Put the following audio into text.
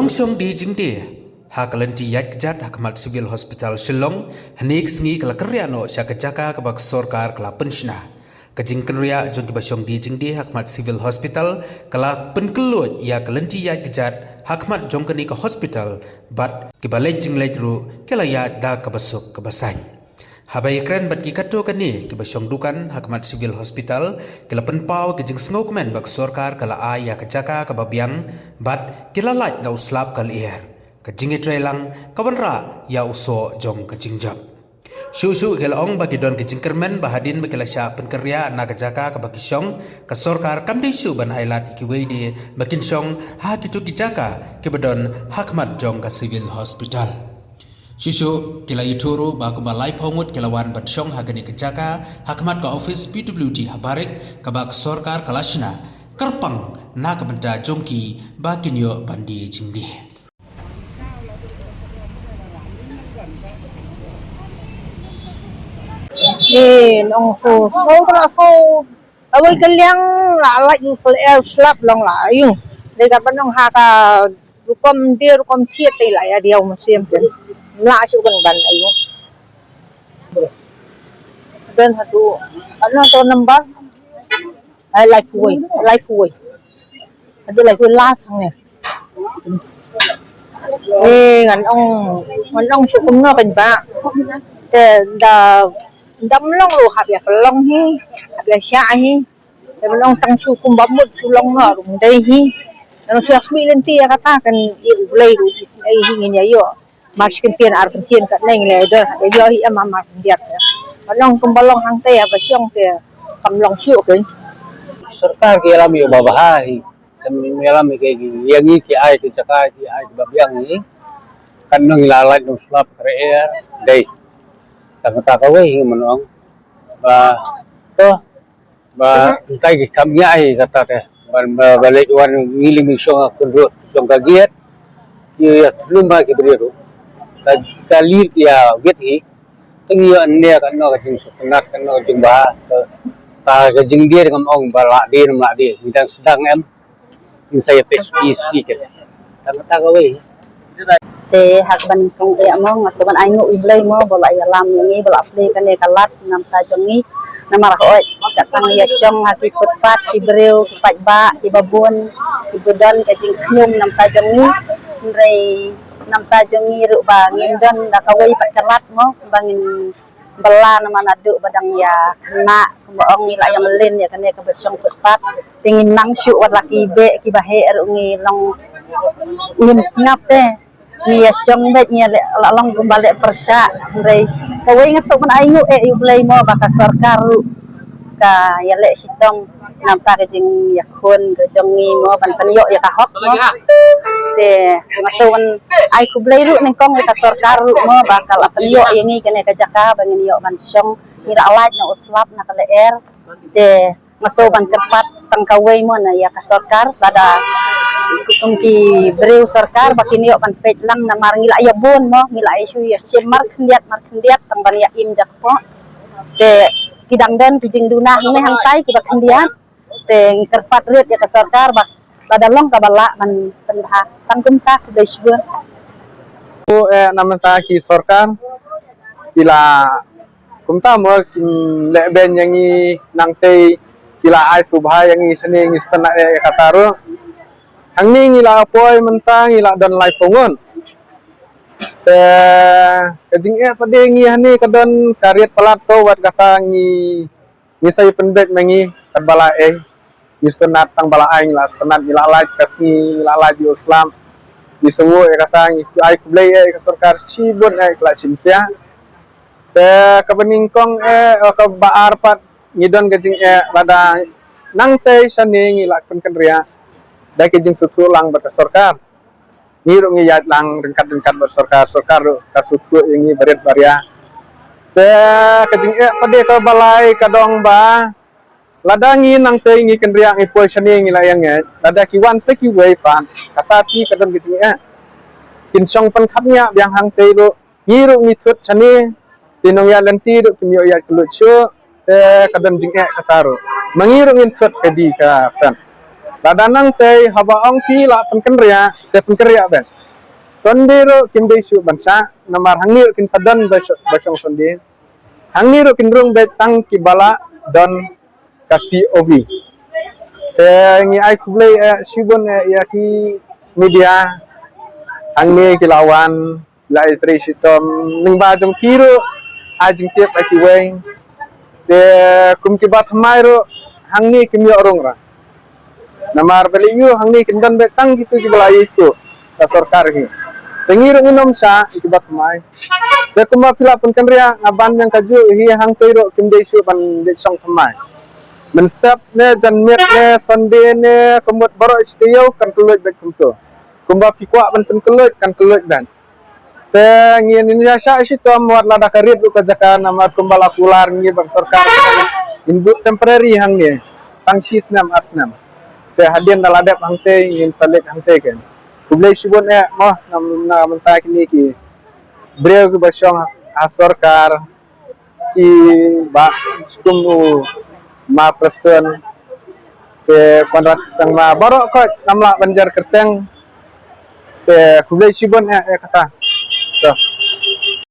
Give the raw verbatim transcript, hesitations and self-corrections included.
Shong die jingdie ha ka lynti ïaid kjat ha khmat Civil Hospital Shillong, hynne ka sngi ka la kynriah noh sha ka jaka kaba ka sorkar ka la pynshna. Ka jingkynriah jong kiba shong die jingdie ha khmat Civil Hospital ka la pynkylluid ïa ka lynti ïaid kjat ha khmat jong kane ka hospital, bad kiba leit jingleit ruh ki la ïaid da kaba suk kaba saiñ. Haba ïakren bad ki katto katne kiba shong dukan ha khmat Civil Hospital, ki la pynpaw ka jingsngewkmen ba ka sorkar ka la ai ïa ka jaka kaba biang, bad ki la lait na u slap ka lyer, ka jingïatreilang ka wanrah ïa u soh jong ka jingjop. Shuh shuh ki la ong ba ki don ka jingkyrmen ba hadien ba ki la shah pynkynriah na ka jaka kaba ki shong, ka sorkar kam dei shuh ban ai lad ïa kiwei de ba kin shong ha kito ki jaka kiba don ha khmat jong ka Civil Hospital. Shuh shuh ki la ïathuh ruh ba kumba laiphew ngut ki la wan ban shong ha kane ka jaka ha khmat ka office P W D ha Barik, kaba ka sorkar ka la shna kyrpang na ka bynta jong ki ba kin ïoh ban die jingdie. Ni nong ko so tra so. Awai kaliang la lait nong kaliang slap long la ayu. Dei ka ban nong ha ka rukom dia rukom thiat te la ya dia um sim sim. La shu kan ban ayu. Dan satu ano to number. Ai lai kuai, lai kuai. Ada lai kuai la sang ni. Eh ngan ong, ngan ong shu kumno kan ba. Te da dam long lu hap ya pelong hi, hap ya sha hi. Te long tang shu kum ba mut shu long no rung dei hi. Ngan shu smi lenti ya kata kan i u blai ru i smi hi ngin ya yo. Mar shi kyntien ar kyntien katne ngi la ïoh, ïoh hi em mar khyndiat. Ba long kumba long hangta ba shong te kam long shuh kein. Sorkar ki ïalam ïoh ba bha hi. Kan ïalam ïa ki, ïa ngi ki ai ki jaka ki ai ki ba biang hi. Kan nong la lait nong slap kre er dei. Tang kata kawei hi man ong. Ba to ba ntai ki kam ïa ai kata te ban ba, ba leit wan ngi lim shong a kundrut shong ka giat. Ki ïa tlum ba ki briew ruh ka, ka lir ki ïa wet hi. Tang ïa ne ka no ka jingsngewtynnat ka no ka jingbha ka, ka jingdie ngam ong ba la dien la dien ngi dang sdang em. Inside the speech speaker. Tang ta kawei. Te hak ban kong ïa mo nga so ban ai nguh U Blei mo ba la ïalam ïa ngi ba la plie kane ka lad namta jong ngi. Namar ka oi ka tang ïa shong ha ki footpath ki briew ki paidbah ki babun ki budon ka jingkhnium namta jong ngi. Hynrei namta jong ngi ruh ba ngim don da kawei pat ka lad mo ba ngin bala na mana duk ba dang ïa kena kumba ong ngi la ïa melin ïa kane ka ba shong footpath. Te ngim nang shuh wat la ki beh ki ba heh ruh ngi long ngim sngap te. Ngi ïa shong beh ngi ïa leh la long kumba leh pyrshah. Hynrei kawei nga suk ban ai nguh eh ïa U Blei mo ba ka sorkar ruh ka ïa leh shitong. Namta ka jingïakhun ka jong ngi mo ban pynïoh ïa ka hok mo. Te nga shu wan ai khublei ruh nyngkong ïa ka sorkar ruh mo ba ka la pynïoh ïa ngi kane ka jaka ba ngin ïoh ban shong. Ngi la lait na u slap na ka lyer. Te nga shu ban kyrpad tang kawei mo na ïa ka sorkar lada kum ki briew sorkar ba kin ïoh ban peit lang namar ngi la ïa bun mo ngi la ïa shu ïa shim mar khyndiat mar khyndiat tang ban ïa im jakpoh. Te ki dang don ki jingduna hangne hangtai ki ba khyndiat. Te ngi kyrpad rit ïa ka sorkar ba lada long kaba lah ban pynbha tang kumta khublei shibun. Ko eh namta ki sorkar ki la kumta mo kin leh ben ïa ngi nangtei ki la ai subha ïa ngi shane ngi sngewtynnat ïa kata ruh. Hangne ngi la poi mynta ngi la don laiphew ngut. Te ka jingeh pat de ngi hangne ka don ka riat palat to wat kata ngi ngi sa ïa pynbeit ma ngi kat ba la ei. Ngi sngewtynnat tang ba la ei ngi la sngewtynnat ngi la lait ka sngi ngi la lait ïa u slap. Ngi sngew ïa kata ngi ai khublei ïa ka sorkar shibun ïa ka la shim pia. Te kaba nyngkong eh ka ba ar pat ngi don ka jingeh lada nangtei shane ngi la pynkynriah da ka jingsngewthuh lang bad ka sorkar. Ngi ruh ngi ïaid lang ryngkat ryngkat bad sorkar, sorkar ruh ka sngewthuh ïa ngi barit baria. Te ka jingeh pat de ka balai ka dong ba lada ngi nangtei ngi kynriah ngi poi shane ngi la ïa ngeit lada ki wan sa kiwei pat kata phi ka don ka jingeh. Kin shong pynkhap ngiah biang hangtei ruh ngi ruh ngi thut shane. Te nongïaid lynti ruh kim ïoh ïaid kylluid shuh. Te ka don jingeh kata ruh ma ngi ruh ngin thut ka dei ka pen. Lada nangtei haba ong phi la pynkynriah te pynkynriah ben. Sunday ruh kim dei shuh ban shah, namar hangne ruh kin sa don ba shong, ba shong Sunday. Hangne ruh kin rung beit tang ki ba la don ka C O V. Te ngi ai khublei eh shibun eh ïa ki media hangne ki la wan, la ai trei shitom, lyngba jong ki ruh ai jingtip ai kiwei. Te kum ki ba thymmai ruh hangne kim ïoh rung ra. Namar ba leh ïa u hangne kin don beit tang kitu ki ba la ïathuh ka sorkar hi. Te ngi ruh ngin ym shah ïa ki ba thymmai. Te kumba phi la pynkynriah nga ban biang kajuh hi, hangtei ruh kim dei shuh ban dei shong thymmai. Mynstep ne janmiet ne Sunday ne ka mut baroh shi taïew kan kylluid beit kumto. Kumba phi kwah ban pynkylluid kan kylluid beit. Te ngin ïa shah shitom wat lada ka rit ruh ka jaka, namar kumba la kular ngi bad sorkar, ngin bud temporary hangne tang shi snem ar snem. Te hadien da la dep hangtei ngin sa leit hangtei ken. Khublei shibun eh mo na, na mynta kine ki briew ki ba shong ha sorkar, ki ba skum u Ma Preston, te Conrad Sangma, baroh koit ngam lah ban jer kyrteng. Te khublei shibun eh, eh kata.